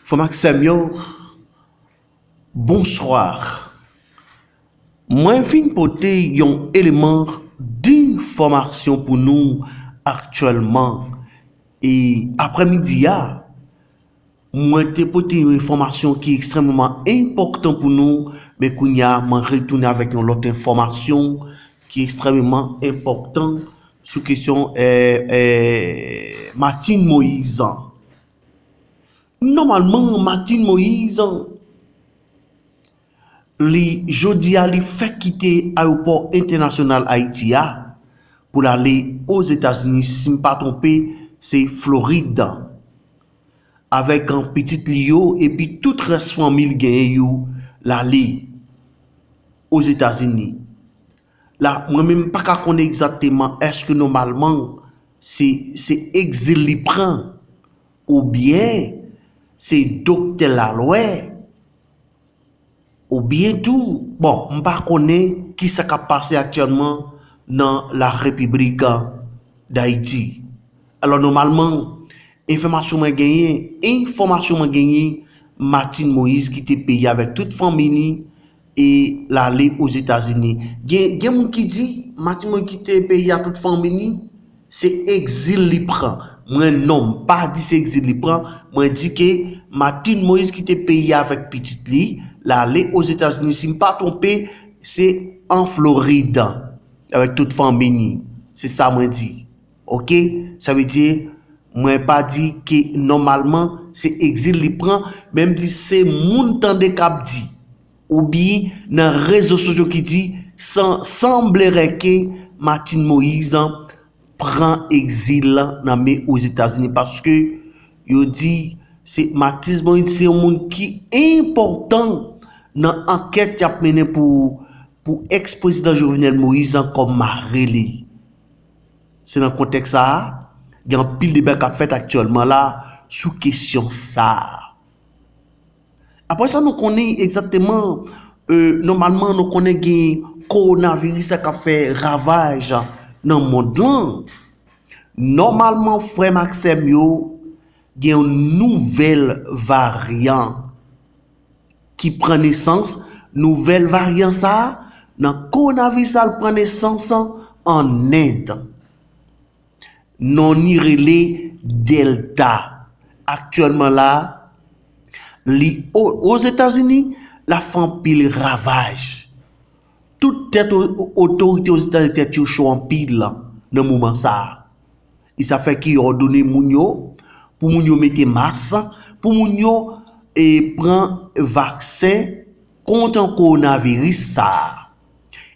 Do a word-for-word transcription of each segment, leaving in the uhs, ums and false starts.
Frè m ak sè m yo, bonswa. Mwen vin pote yon eleman d enfòmasyon pou nou aktyèlman. E aprèmidi a, mwen te pote yon enfòmasyon ki ekstrèmeman enpòtan pou nou, men kounye a, mwen retounen avèk yon lòt enfòmasyon ki ekstrèmeman enpòtan sou kesyon, eh, eh, Martine Moïse. Nòmalman, Martine Moïse, li, jodi a, li fèk kite ayewopò entènasyonal Ayiti a pou l ale Ozetazini, si m pa twonpe, se Florid, avèk, an, pitit li yo, epi tout rès fanmi l genyen yo, l ale Ozetazini. La, mwen menm, m pa ka konnen egzakteman èske nòmalman se, se egzil li pran, oubyen se doktè l al wè, oubyen tou, bon, m pa konnen kisa k ap pase aktyèlman nan la République d'Haïti. Alò, nòmalman, enfòmasyon mwen genyen, enfòmasyon mwen genyen, Martine Moïse kite peyi avèk tout fanmi ni e l ale Ozetazini. Gen, gen moun ki di Martine Moïse kite peyi a tout fanmi ni, se egzil li pran. Mwen non, m pa di se egzil li pran. Mwen di ke Martine Moïse kite peyi a avèk pitit li, l ale Ozetazini. Si m pa twonpe, se an Florid, avèk tout fanmi ni. Se sa mwen di. Oke? Sa vle di, mwen pa di ke nòmalman se egzil li pran, men m di se moun tande k ap di, oubyen nan rezo sosyo ki di, san, sanblere ke Martine Moïse pran egzil nan men Ozetazini, paske yo di se Martine Moïse se yon moun ki enpòtan nan ankèt y ap mennen pou, pou èks prezidan Jovenel Moïse kòm mari li. Se nan kontèks sa a, gen anpil deba k ap fèt aktyèlman la sou kesyon sa a. Apre sa, nou konnen egzakteman, e, nòmalman, nou konnen gen kowonaviris la k ap fè ravaj nan mond lan. Nòmalman, frè m ak sè m yo, gen yon nouvèl varyan ki pran nesans. Nouvèl varyan sa a, nan kowonaviris la, l pran nesans an End. Non ni rele Delta. Aktyèlman la, li o-, Ozetazini, l ap fè anpil ravaj. Tout tèt o-, otorite Ozetazini, tèt yo cho anpil nan moman sa a. E sa fè ke yo òdone moun yo, pou moun yo mete mas, pou moun yo, e, pran vaksen kont kowonaviris sa a.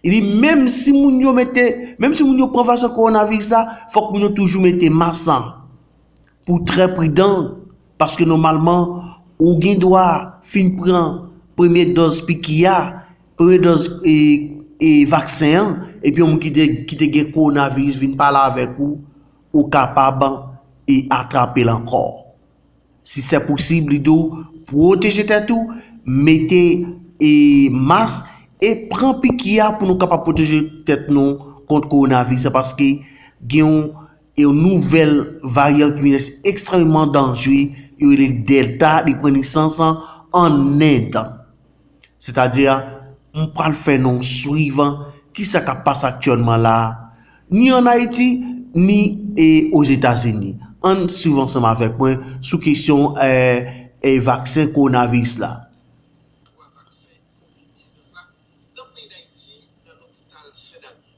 Li di, menm si moun yo mete, menm si moun yo pran vaksen kowonaviris la, fòk moun yo toujou mete mas pou trè pridan, paske nòmalman, ou gen dwa fin pran premye dòz piki a, premye dòz, e, e, vaksen an, epi yon moun ki te, ki te gen kowonaviris vin pale avèk ou, ou kapab, e, atrape l ankò. Si se posib, li di w, pwoteje tèt ou, mete, e, mas, e pran piki a pou nou kapab pwoteje tèt nou kont kowonaviris la, paske gen yon, e, yon nouvèl varyan ki vin ekstrèmeman danjere, yo rele Delta, li pran nesans an End. Sètadi, m pral fè nou swiv kisa k ap pase aktyèlman la, ni ann Ayiti, ni, e, Ozetazini. Ann swiv ansanm avèk mwen sou kesyon, e, e, vaksen kowonaviris la. Twa vaksen kovid diznèf la nan peyi Dayiti, nan lopital Sendami.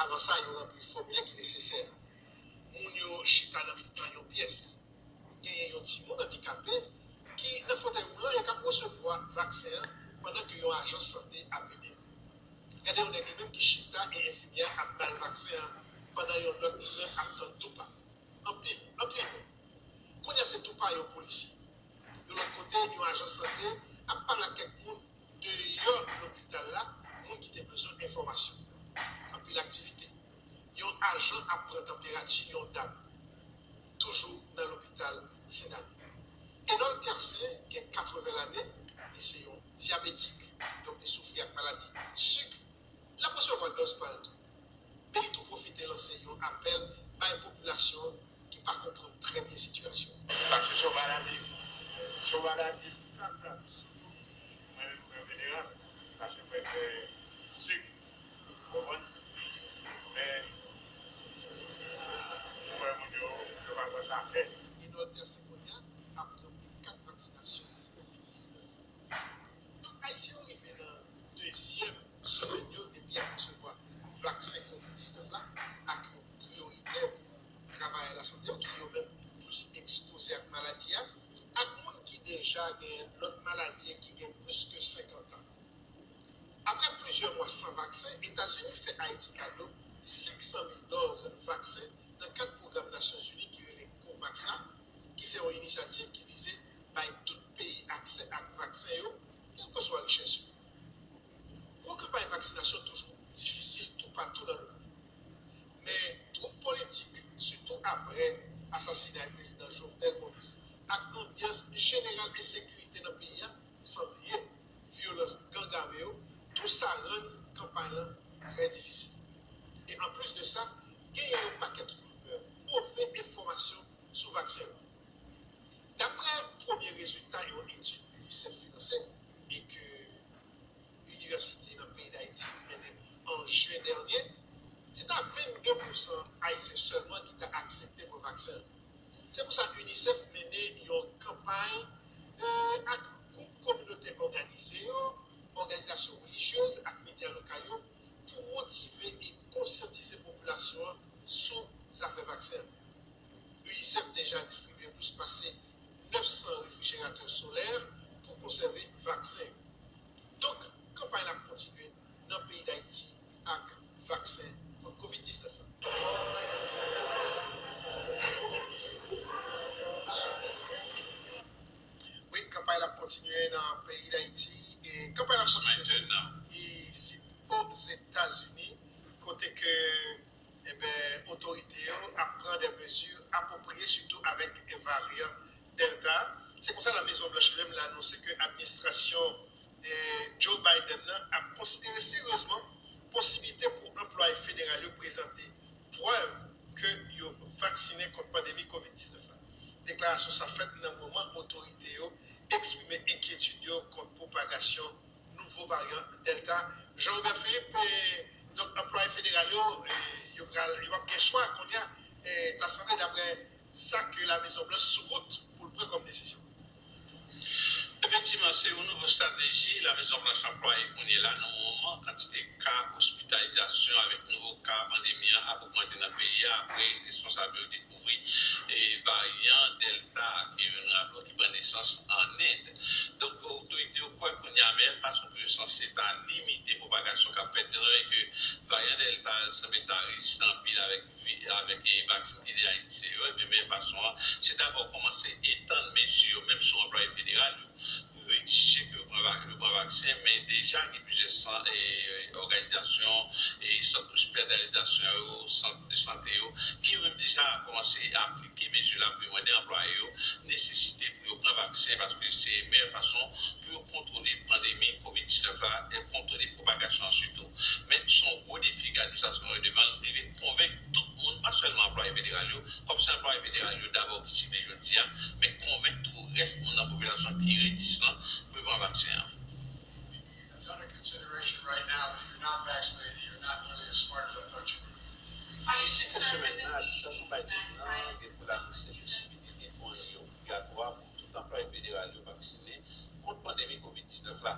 Avan sa, yo ranpli fòmilè ki nesesè. Moun yo chita nan mitan yon pyès. Genyen yon timoun andikape ki nan fotèy woulan e k ap resevwa vaksen an pandan ke yon ajan sante ap ede l. Gade yon nèg li menm ki chita e enfimyè ap ba l vaksen an pandan yon lòt li menm ap tann tou pa. Anpil, anpil moun. Kounye a se tou pa yon polisye. Yon lòt kote, yon ajan sante ap pale ak kèk moun deyò lopital la, moun ki te bezwen enfòmasyon. Anpil aktivite. Yon ajan ap pran tanperati yon dam, toujou nan lopital Sendami. Enol Tercé gen katreven lane, li se yon dyabetik, donk li soufri ak maladi sik. L ap resevwa dòz pa l tou. Men li tou pwofite lanse yon apèl bay popilasyon ki pa konprann trè byen sitiyasyon. Pak se sou maladi. Yon maladi ki ka grav, sitou mwen menm mwen veneran, paske mwen fè sik, ou konprann? Men, ou wè moun yo, yo pa pran sa kè. Enolter Sekonya ap nan pik kat vaksinasyon pou kovid diznèf. Tout Ayisyen yo rive nan dezyèm semèn yo depi y ap resevwa vaksen kovid diznèf la, ak yon priyorite pou travayè lasante yo ki yo menm plis ekspoze ak maladi a, ak moun ki deja gen lòt maladi ki gen plis ke senkant an. Apre plizyè mwa san vaksen, Etazini fè Ayiti kado senk san mil dòz vaksen nan kad pwogram Nasyonzini ki rele COVAX la, ki se yon inisyativ ki vize bay tout peyi aksè ak vaksen yo, kèlkeswa richès yo. Gwo kanpay vaksinasyon toujou difisil toupatou nan lemonn. Men, twoup politik, sitou apre asasinay Prezidan Jovenel Moïse ak anbyans jeneral ensekirite nan peyi a, san bliye vyolans gang ame yo, tou sa rann kanpay lan trè difisil. E anplis de sa, genyen yon pakèt rimè, move enfòmasyon sou vaksen yo. Daprè premye rezilta yon etid UNICEF finanse e ke inivèsite nan peyi Dayiti mennen an jen dènye, se ta vennde pousan Ayisyen sèlman ki ta aksepte pran vaksen an. Se pou sa UNICEF mennen yon kanpay eh, ak gwoup kominotè òganize yo, òganizasyon relijyez ak medya lokal yo pou motive e konsyantize popilasyon an sou zafè vaksen an. UNICEF deja distribye plis pase nèf san refrijeratè solè pou konsève vaksen yo. Donk, kanpay la ap kontinye nan peyi Dayiti ak vaksen kont kovid diznèf la. Wi, kanpay la ap kontinye nan peyi Dayiti e kanpay la ap kontinye tou isit Ozetazini, kote ke Enben, otorite yo ap pran de mezi apwopriye, sitou avèk varyan Delta. Se konsa, La Mezon Blanch li menm, l anonse ke administrasyon eh, Joe Biden nan ap konsidere seryezman posiblite pou anplwaye federal yo prezante prèv ke yo vaksinen kont pandemi kovid diznèf la. Deklarasyon sa fèt nan moman otorite yo eksprime enkyetid yo kont pwopagasyon nouvo varyan Delta. Jean Robert Philippe, eh, donk, anplwaye federal yo, eh, yo pral, yo p ap gen chwa kounye a, eh, ta sanble, daprè sa ke La Mezon Blanch sou wout pou l pran kòm desizyon. Efektivman, se yon nouvo estrateji La Mezon Blanch anplwaye kounye la, nan moman kantite ka ospitalizasyon avèk nouvo ka pandemi an ap ogmante nan peyi a, apre responsab yo dekouvri e varyan Delta, ki vin raple ki pran nesans an End. Donk, otorite yo kwè kounye a meyè fason pou yo sanse ta limite pwopagasyon k ap fèt, etan done ke varyan Delta sanble ta rezistan anpil avèk vi-, avèk, e, vaksen ki deja egziste yo, ebyen, meyè fason an, se dabò kòmanse etann mezi yo, menm sou anplwaye federal yo, pou yo egzije ke yo pran va-, yo pran vaksen, men deja gen plizyè san, e, òganizasyon, e, sant ospitalizasyon yo, sant de sante yo, ki yo menm deja kòmanse aplike mezi la pou yo mande anplwaye yo nesesite pou yo pran vaksen, paske se meyè fason pou yo kontwole pandemi kovid diznèf la e kontwole pwopagasyon an sitou. Men se yon gwo defi ke administrasyon an gen devan l, rive konvenk tout moun, pa sèlman anplwaye federal yo, kòm se anplwaye federal yo dabò ki sible jodi a, men konvenk tou rès moun nan popilasyon ki retisan pou yo pran vaksen an. It's under consideration right now that if you're not vaccinated, you're not nearly as smart as I thought you were. Disi fen semèn nan, administrasyon Biden nan gen pou l anonse posibilite pou rann li obligatwa pou tout anplwaye federal yo vaksinen kont pandemi kovid diznèf la.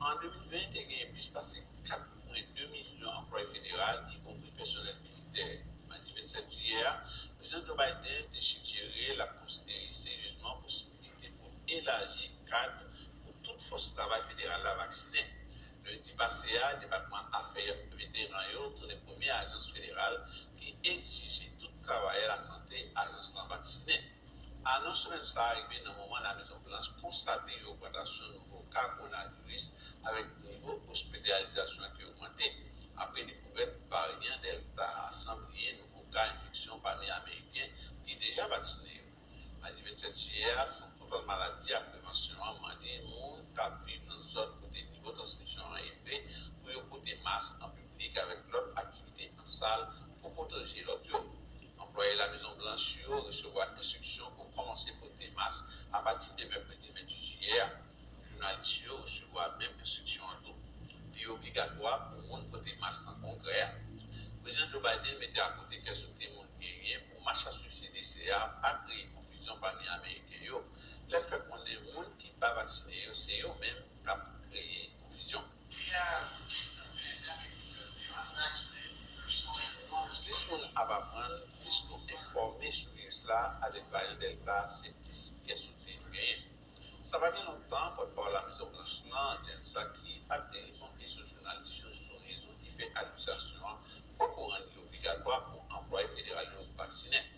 An de mil ven, te genyen plis pase kat pwen de milyon anplwaye federal, ikonpri pèsonèl militè. Madi vennsèt jiyè a, Prezidan Joe Biden te sijere l ap konsidere seryezman posibilite pou elaji kad pou tout fòs travay federal la vaksinen. Lendi pase a, Depatman Afè Veteran yo tounen premye ajans federal ki egzije tout travayè lasante ajans lan vaksinen. Anons semèn sa a rive nan moman La Mezon Blanch konstate yon ogmantasyon nouvo ka kowonaviris avèk nivo ospitalizasyon ki ogmante, apre dekouvèt varyan Delta a, san bliye nouvo ka enfeksyon pami Ameriken ki deja vaksinen yo. Madi vennsèt jiyè a, Sant Kontwòl Maladi ak Prevansyon an mande moun k ap viv nan zòn kote nivo transmisyon an elve pou yo pote mask an piblik avèk lòt aktivite an sal pou pwoteje lòt yo. An Anplwaye Lamezon Blanch yo resevwa enstriksyon pou kòmanse pote mas apati de mèkredi venntuit jiyè a. Jounalis yo resevwa menm enstriksyon an tou. Li obligatwa pou moun pote mas nan Kongrè a. Prezidan Joe Biden mete akote kè sote moun genyen pou mach a swiv C D C a pa kreye konfizyon pami Ameriken yo, lè l fè konnen moun ki pa vaksinen yo se yo menm k ap kreye konfizyon. Plis moun ap aprann, plis nou enfòme sou viris la avèk varyan Delta, se plis kè sote nou genyen. Sa pa gen lontan, pòtpawòl Lamezon Blanch lan, Jen Psaki, pa t dereponn kesyon jounalis yo sou rezon ki fè administrasyon an poko rann li obligatwa pou anplwaye federal yo vaksinen.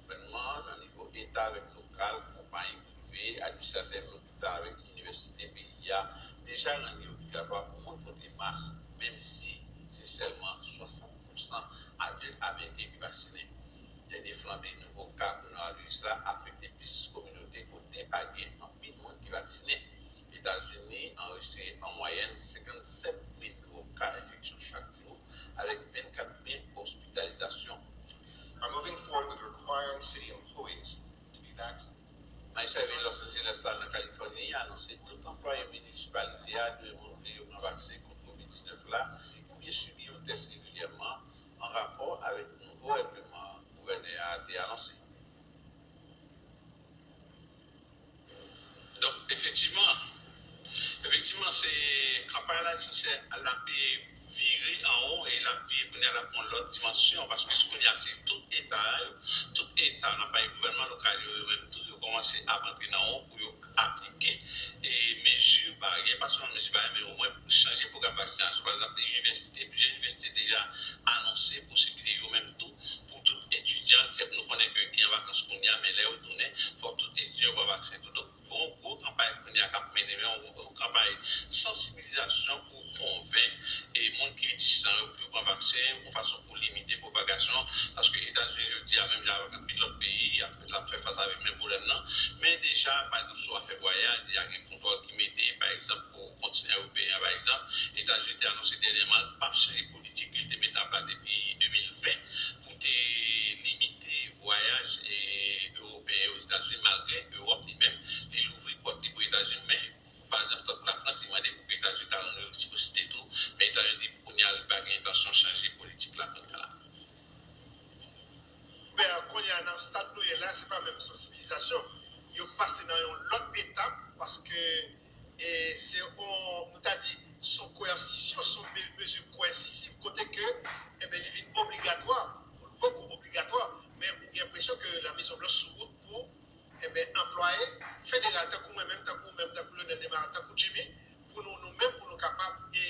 Gouvènman an, nan nivo eta avèk lokal, konpayi prive, administratè lopital avèk inivèsite peyi a, deja rann li obligatwa pou moun pote mas, menm si se sèlman swasant pousan adilt ameriken ki vaksinen. Dènye flanbe nouvo ka kowonaviris la afekte plis kominote kote pa gen anpil moun ki vaksinen. Etazini anrejistre an mwayèn senkannsèt mil nouvo ka enfeksyon chak jou, avèk vennkat mil ospitalizasyon. Are moving forward with requiring city employees to be vaccinated. Majistra vil Los Angeles la nan Kalifòni anonse tout anplwaye minisipalite a dwe montre yo pran vaksen kont kovid diznèf la oubyen sibi yon tès regilyèman an rapò avèk nouvo règleman gouvènè a te anonse. Donk, efektivman, efektivman, se kanpay la, se, se, l ap vire anwo e l ap vire kounye a, l ap pran lòt dimansyon, paske kounye a, se tout eta yo, tout eta nan pale gouvènman lokal yo, yo menm tou, yo kòmanse ap antre nan won pou yo aplike e mezi baryè, pa sèlman mezi baryè, men omwen pou chanje pwogram vaksinasyon. Pa egzanp, inivèsite, plizyè inivèsite deja anonse posiblite yo menm tou pou tout etidyan, kèk nou konnen ke ki an vakans kounye a, men lè yo tounen, fòk tout etidyan yo pran vaksen tou. Donk, gon gwo kanpay kounye a k ap mennen, men yon, yon kanpay sansibilizasyon pou konvenk e moun ki retisan yo pou yo pran vaksen, yon fason pou limite pwopagasyon, paske Etazini jodi a, menm jan avèk anpil lòt peyi, y ap, l ap fè fas avèk menm pwoblèm nan. Men deja, pa egzanp, sou afè vwayaj, deja gen kontwòl ki mete, pa egzanp, pou kontinan ewopeyen an, pa egzanp, Etazini te anonse dènyèman l p ap chanje politik li te mete an plas depi de mil ven pou te limite vwayaj e ewopeyen yo Ozetazini, malgre Ewòp li menm, li louvri pòt li pou Etazini, men pa egzanp, tankou Lafrans, li mande pou ke Etazini ta rann yo resiprosite tou, men Etazini di kounye a li pa gen entansyon chanje politik la kounye a la. Ben, kounye a nan stad nou ye la, se pa menm sansibilizasyon. Yo pase nan yon lòt etap paske e se yon, nou ta di, se yon koèsisyon, se yon me- mezi koèsisiv kote ke, enben, li vin obligatwa, pou l poko obligatwa, men ou gen enpresyon ke Lamezon Blanch sou wout pou, enben, anplwaye federal, tankou mwen menm, tankou ou menm, tankou Lionel Desmarattes, tankou Jimmy, pou nou, nou menm, pou nou kapab e,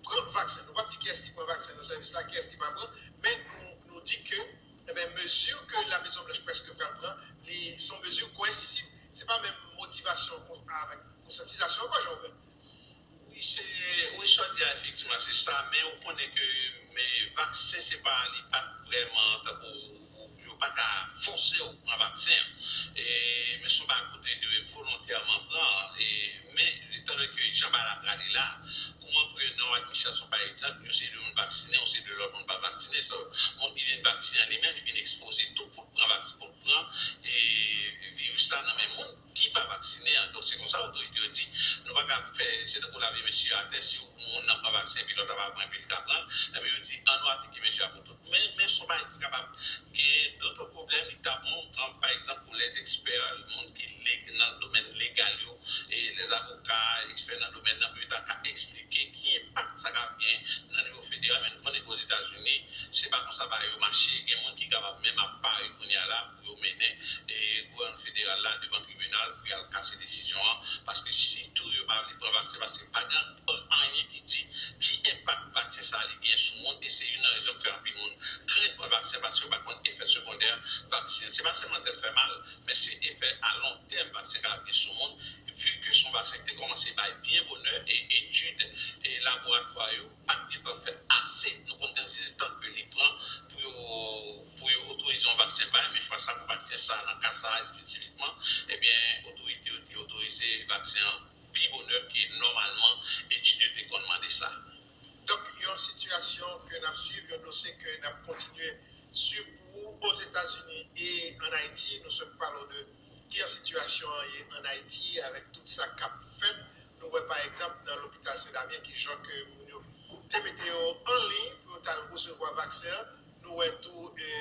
pran vaksen. Nou p ap di kiyès ki pran vaksen nan sèvis la, kiyès ki pa pran, men nou, nou di ke, enben, mezi ke Lamezon Blanch prèske pral pran, li se yon mezi koèsisiv. Se pa menm motivasyon avèk konsyantizasyon ankò, Jean Robert. Wi, se, wi, sa w di a, efektivman, se sa, men ou konnen ke men vaksen, se pa, li pa t vrèman tankou, yo pa ka fòse w pran vaksen an. E, men se yon bagay kote w dwe volontèman pran. E, men, etan donne ke jan bagay la prale la, kòman pou yon nan administrasyon, pa egzanp, yon seri de moun vaksinen, yon seri de lòt moun pa vaksinen, sa, moun ki vin vaksinen an li menm, li vin ekspoze tou pou l pran vaksen, pou l pran e, viris la nan men moun ki pa vaksinen an. Donk, se konsa otorite yo di, nou pa ka fè, se tankou lave men sou atè, si yon moun nan pran vaksen, epi lòt la pa pran, epi li ka pran, enben, yo di, ann nou aplike mezi a pou tout. Men, men se yon bagay ki kapab gen dòt pwoblèm, li ta bon, kan, pa egzanp, pou lèzekspè, moun ki le- nan domèn legal yo, e lèzavoka, ekspè nan domèn nan, pou yo ta ka eksplike ki enpak sa ka gen nan nivo federal, men nou konnen ke Ozetazini, se pa konsa bagay yo mache, gen moun ki kapab menm ap pare kounye a la pou yo mennen e, gouvènman federal la devan tribinal pou y al kase desizyon an, paske sitou yo pa vle pran vaksen, paske pa gen anyen ki di ki enpak vaksen sa a li gen sou moun, e se youn nan rezon k fè anpil moun krenn pran vaksen, paske yo pa konn efè segondè vaksen an. Se pa sèlman tèt fè mal, men se efè alontèm vaksen ka ap gen sou moun, vi ke se yon vaksen ki te kòmanse bay byen bonè, e etid e laboratwa yo pa t gentan fèt ase. Nou konn gen dizèt tan ke li pran pou yo, pou yo otorize yon vaksen bay, men fwa sa pou vaksen sa, nan ka sa a espesifikman, ebyen, otorite yo te otorize vaksen an pi bonè ke nòmalman etid yo te konn mande sa. Donk, yon sitiyasyon ke n ap swiv, yon dosye ke n ap kontinye swiv pou ou, Ozetazini e ann Ayiti, nou sot pale w de kijan sitiyasyon an ye ann Ayiti avèk tout sa k ap fèt. Nou wè pa egzanp nan lopital Sen Damyen kijan ke moun yo te mete yo an liy pou yo t al resevwa vaksen an. Nou wè tou e,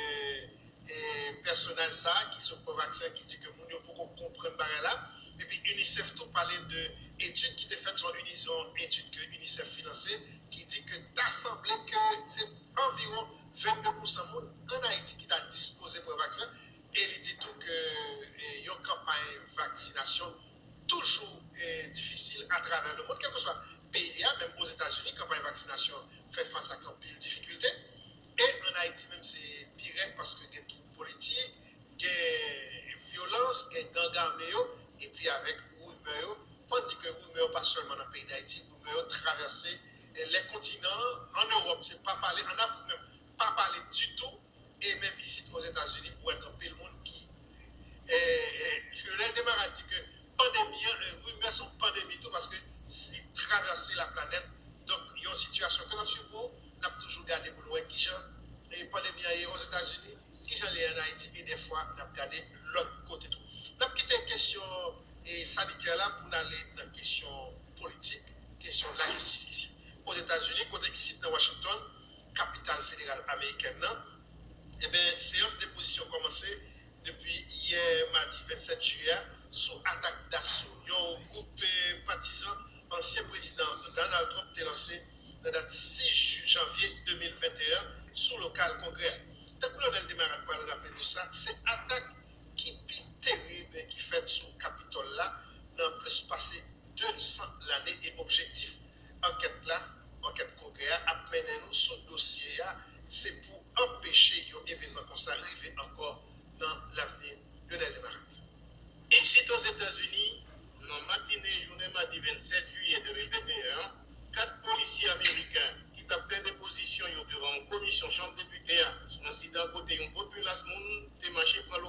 e, pèsonaj sa a ki sot pran vaksen ki di ke moun yo poko konprann bagay la. Epi UNICEF tou pale de etid ki te fèt, se yon etid ke UNICEF finanse, ki di ke ta sanble ke se anviwon vennde pousan moun ann Ayiti ki ta dispoze pran vaksen. E li di tou ke e, yon kanpay vaksinasyon toujou e, difisil atravè lemonn, kèlkeswa peyi li a, menm Ozetazini, kanpay vaksinasyon fè fas ak anpil difikilte. E ann Ayiti menm se pi rèd paske gen twoup politik, gen vyolans, gen gang ame yo, epi avèk rimè yo. Fò n di ke rimè yo pa sèlman nan peyi Dayiti, rimè yo travèse e, lè kontinan an, ann Ewòp, se pa pale, ann Afrik menm, pa pale ditou. E menm isit Ozetazini, ou wè gen anpil moun ki e, e, Lionel Desmarais di ke pandemi an, e, rimè se yon pandemi tou paske li travèse laplanèt. Donk, yon sitiyasyon ke n ap swiv pou n ap toujou gade pou n wè kijan e, pandemi an ye Ozetazini, kijan li ye ann Ayiti, e dèfwa n ap gade lòt kote tou. N ap kite kesyon e, sanitè la pou n ale nan kesyon politik, kesyen lajistis isit Ozetazini, kote isit nan Washington, kapital federal amerikèn nan, ebyen, seyans depozisyon kòmanse depi yè madi vennsèt jiyè a sou atak daso yon gwoup e, patizan ansyen prezidan Donald Trump te lanse nan dat sis janvye de mil venteyen sou lokal Kongrè a. Tankou Lionel Desmarais pral raple nou sa, se atak ki pi terib ki fèt sou Kapitòl la nan plis pase de san lane e objektif ankèt la, ankèt Kongrè a ap mennen nou sou dosye a, se pou anpeche yon evènman konsa rive ankò nan lavni. Lionel Desmarais. Isit Ozetazini, nan matine jounen madi vennsèt jiyè de mil venteyen an, kat polisye ameriken ki t ap fè depozisyon yo devan yon komisyon Chanm Depite a sou ensidan kote yon popilas moun te mache pran